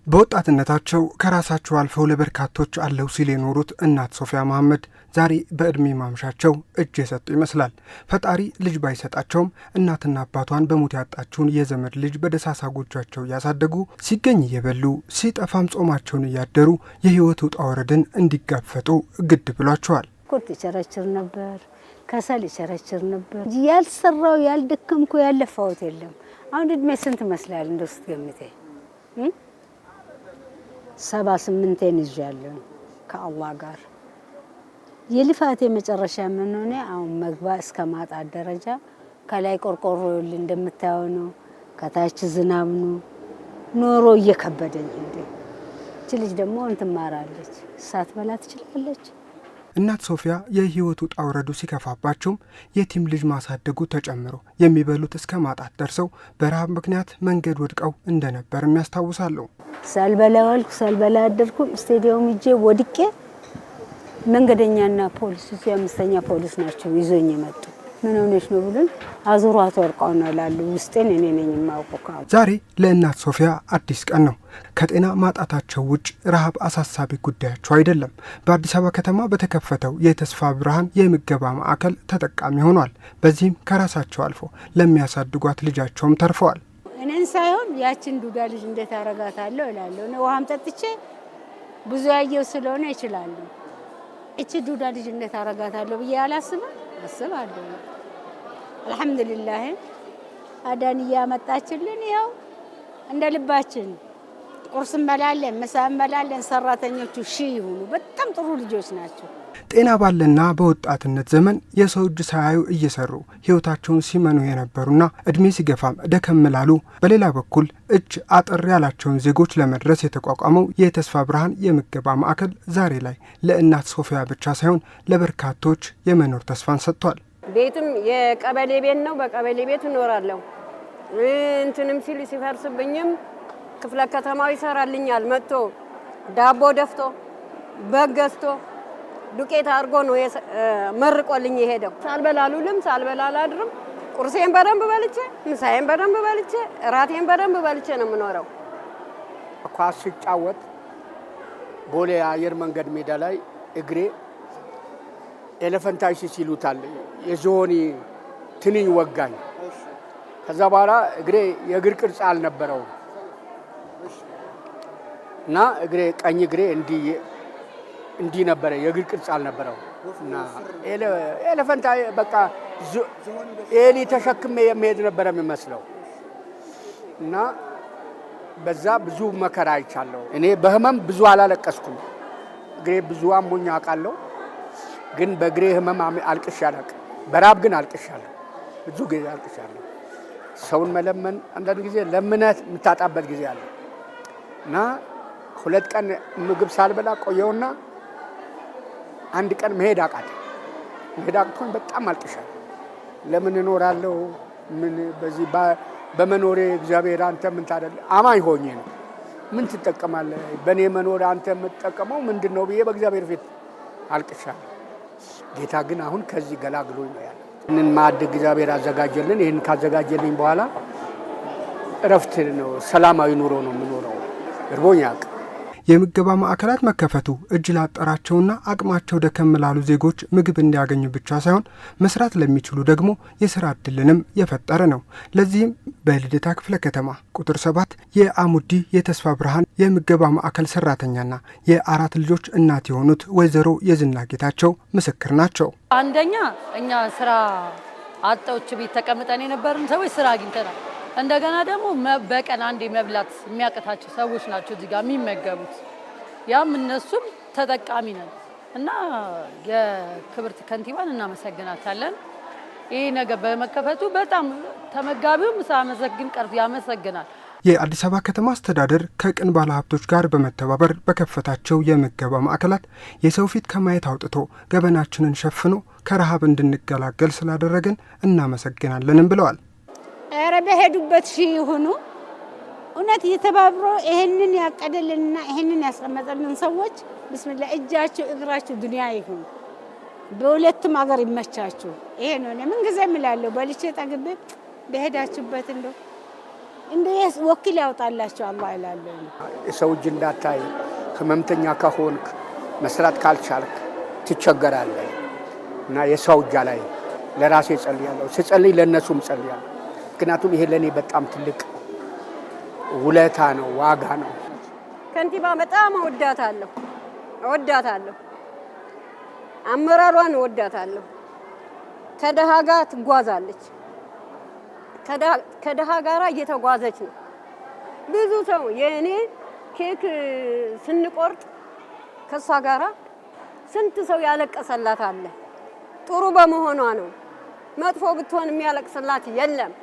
በወጣትነታቸው ከራሳቸው አልፈው ለበርካቶች አለው ሲል የኖሩት እናት ሶፊያ መሐመድ ዛሬ በዕድሜ ማምሻቸው እጅ የሰጡ ይመስላል። ፈጣሪ ልጅ ባይሰጣቸውም እናትና አባቷን በሞት ያጣችውን የዘመድ ልጅ በደሳሳ ጎጇቸው እያሳደጉ፣ ሲገኝ እየበሉ ሲጠፋም ጾማቸውን እያደሩ የህይወት ውጣ ውረድን እንዲጋፈጡ ግድ ብሏቸዋል። ቁርጥ ይቸረችር ነበር፣ ከሰል ይቸረችር ነበር። ያልሰራው፣ ያልደከምኩ፣ ያለፋሁት የለም። አሁን እድሜ ስንት ይመስላል እንደው ስትገምቴ? 78ቴን ይዣለሁ ከአላህ ጋር። የልፋቴ መጨረሻ ምን ሆነ? አሁን መግባ እስከ ማጣት ደረጃ። ከላይ ቆርቆሮ እንደምታየው ነው፣ ከታች ዝናብ ነው። ኖሮ እየከበደኝ ሄደ። እቺ ልጅ ደግሞ እንትማራለች፣ ሳትበላ ትችላለች። እናት ሶፊያ የህይወት ውጣ ውረዱ ሲከፋባቸውም የቲም ልጅ ማሳደጉ ተጨምሮ የሚበሉት እስከ ማጣት ደርሰው በረሃብ ምክንያት መንገድ ወድቀው እንደነበርም ያስታውሳሉ። ሳልበላ ዋልኩ፣ ሳልበላ አደርኩ። ስቴዲየም ሂጄ ወድቄ መንገደኛና ፖሊስ፣ እዚህ አምስተኛ ፖሊስ ናቸው ይዞኝ የመጡ። ምን ሆነሽ ነው ብሎኝ አዙሯት ወርቀው ነው ላሉ። ውስጤን እኔ ነኝ የማውቀው። ዛሬ ለእናት ሶፊያ አዲስ ቀን ነው። ከጤና ማጣታቸው ውጭ ረሃብ አሳሳቢ ጉዳያቸው አይደለም። በአዲስ አበባ ከተማ በተከፈተው የተስፋ ብርሃን የምገባ ማዕከል ተጠቃሚ ሆኗል። በዚህም ከራሳቸው አልፎ ለሚያሳድጓት ልጃቸውም ተርፈዋል። እኔን ሳይሆን ያችን ዱዳ ልጅ እንዴት አረጋታለሁ እላለሁ። እኔ ውሃም ጠጥቼ ብዙ ያየው ስለሆነ ይችላሉ። እቺ ዱዳ ልጅ እንዴት አረጋታለሁ ብዬ አላስብም፣ አስባለሁ። አልሐምዱሊላህ አዳን እያመጣችልን ይኸው እንደ ልባችን ቁርስ እንበላለን፣ ምሳ እንበላለን። ሰራተኞቹ ሺ ይሁኑ፣ በጣም ጥሩ ልጆች ናቸው። ጤና ባለና በወጣትነት ዘመን የሰው እጅ ሳያዩ እየሰሩ ሕይወታቸውን ሲመኑ የነበሩና እድሜ ሲገፋም ደከም ላሉ፣ በሌላ በኩል እጅ አጠር ያላቸውን ዜጎች ለመድረስ የተቋቋመው የተስፋ ብርሃን የምገባ ማዕከል ዛሬ ላይ ለእናት ሶፊያ ብቻ ሳይሆን ለበርካቶች የመኖር ተስፋን ሰጥቷል። ቤትም የቀበሌ ቤት ነው። በቀበሌ ቤት እኖራለሁ። እንትንም ሲል ሲፈርስብኝም ክፍለ ከተማው ይሰራልኛል። መጥቶ ዳቦ ደፍቶ፣ በግ ገዝቶ፣ ዱቄት አድርጎ ነው መርቆልኝ የሄደው። ሳልበላ አልውልም፣ ሳልበላ አላድርም። ቁርሴን በደንብ በልቼ፣ ምሳዬን በደንብ በልቼ፣ እራቴን በደንብ በልቼ ነው የምኖረው። ኳስ ሲጫወት ቦሌ አየር መንገድ ሜዳ ላይ እግሬ elephantiasis ይሉታል የዝሆኒ ትንኝ ወጋኝ። ከዛ በኋላ እግሬ የእግር ቅርጽ አልነበረውም እና እግሬ ቀኝ እግሬ እንዲህ ነበረ፣ የእግር ቅርጽ አልነበረውም እና elephant በቃ ኤሊ ተሸክሜ የሚሄድ ነበረ የሚመስለው እና በዛ ብዙ መከራ አይቻለሁ። እኔ በህመም ብዙ አላለቀስኩም። እግሬ ብዙ አሞኝ አውቃለሁ፣ ግን በእግሬ ህመም አልቅሼ አላውቅም። በራብ ግን አልቅሻለሁ፣ ብዙ ጊዜ አልቅሻለሁ። ሰውን መለመን አንዳንድ ጊዜ ለምነት የምታጣበት ጊዜ አለ እና 2 ቀን ምግብ ሳልበላ ቆየውና አንድ ቀን መሄድ አቃተኝ። መሄድ አቅቶኝ በጣም አልቅሻለሁ። ለምን እኖራለሁ? ምን በዚህ በመኖሬ እግዚአብሔር አንተ ምን ታደለ አማኝ ሆኜ ነው፣ ምን ትጠቀማለህ? በእኔ መኖር አንተ የምትጠቀመው ምንድን ነው ብዬ በእግዚአብሔር ፊት አልቅሻለሁ። ጌታ ግን አሁን ከዚህ ገላግሎኝ ነው ያለው። ይህንን ማዕድ እግዚአብሔር አዘጋጀልን። ይህን ካዘጋጀልኝ በኋላ እረፍት ነው፣ ሰላማዊ ኑሮ ነው የምኖረው። እርቦኝ አያውቅም። የምገባ ማዕከላት መከፈቱ እጅ ላጠራቸውና አቅማቸው ደከም ላሉ ዜጎች ምግብ እንዲያገኙ ብቻ ሳይሆን መስራት ለሚችሉ ደግሞ የስራ እድልንም የፈጠረ ነው። ለዚህም በልደታ ክፍለ ከተማ ቁጥር 7 የአሙዲ የተስፋ ብርሃን የምገባ ማዕከል ሰራተኛና የአራት ልጆች እናት የሆኑት ወይዘሮ የዝና ጌታቸው ምስክር ናቸው። አንደኛ እኛ ስራ አጣዎች ቤት ተቀምጠን የነበርን ሰዎች ስራ አግኝተናል። እንደገና ደግሞ በቀን አንዴ መብላት የሚያቅታቸው ሰዎች ናቸው እዚህ ጋር የሚመገቡት። ያም እነሱም ተጠቃሚ ነን እና የክብርት ከንቲባን እናመሰግናታለን። ይህ ነገር በመከፈቱ በጣም ተመጋቢውም ሳያመሰግን ቀርቶ ያመሰግናል። የአዲስ አበባ ከተማ አስተዳደር ከቅን ባለሀብቶች ጋር በመተባበር በከፈታቸው የምገባ ማዕከላት የሰው ፊት ከማየት አውጥቶ ገበናችንን ሸፍኖ ከረሃብ እንድንገላገል ስላደረገን እናመሰግናለንም ብለዋል። ኧረ በሄዱበት ሺህ ይሁኑ። እውነት እየተባብሮ ይሄንን ያቀደልንና ይሄንን ያስቀመጠልን ሰዎች ብስሚላ እጃቸው እግራቸው ዱንያ ይሁን፣ በሁለቱም ሀገር ይመቻችሁ። ይሄ ነው እኔ ምን ጊዜ እምላለሁ። በልቼ ጠግቤ በሄዳችሁበት እንደው እንደ ወኪል ያውጣላቸው አላህ እላለሁ። የሰው እጅ እንዳታይ፣ ህመምተኛ ከሆንክ፣ መስራት ካልቻልክ ትቸገራለህ እና የሰው እጅ ላይ ለራሴ ጸልያለሁ። ስጸልይ ለእነሱም ጸልያለሁ። ምክንያቱም ይሄ ለእኔ በጣም ትልቅ ውለታ ነው፣ ዋጋ ነው። ከንቲባ በጣም እወዳታለሁ፣ እወዳታለሁ። አመራሯን እወዳታለሁ። ከደሃ ጋር ትጓዛለች። ከደሃ ጋራ እየተጓዘች ነው። ብዙ ሰው የእኔ ኬክ ስንቆርጥ ከእሷ ጋራ ስንት ሰው ያለቀሰላት አለ። ጥሩ በመሆኗ ነው። መጥፎ ብትሆን የሚያለቅስላት የለም።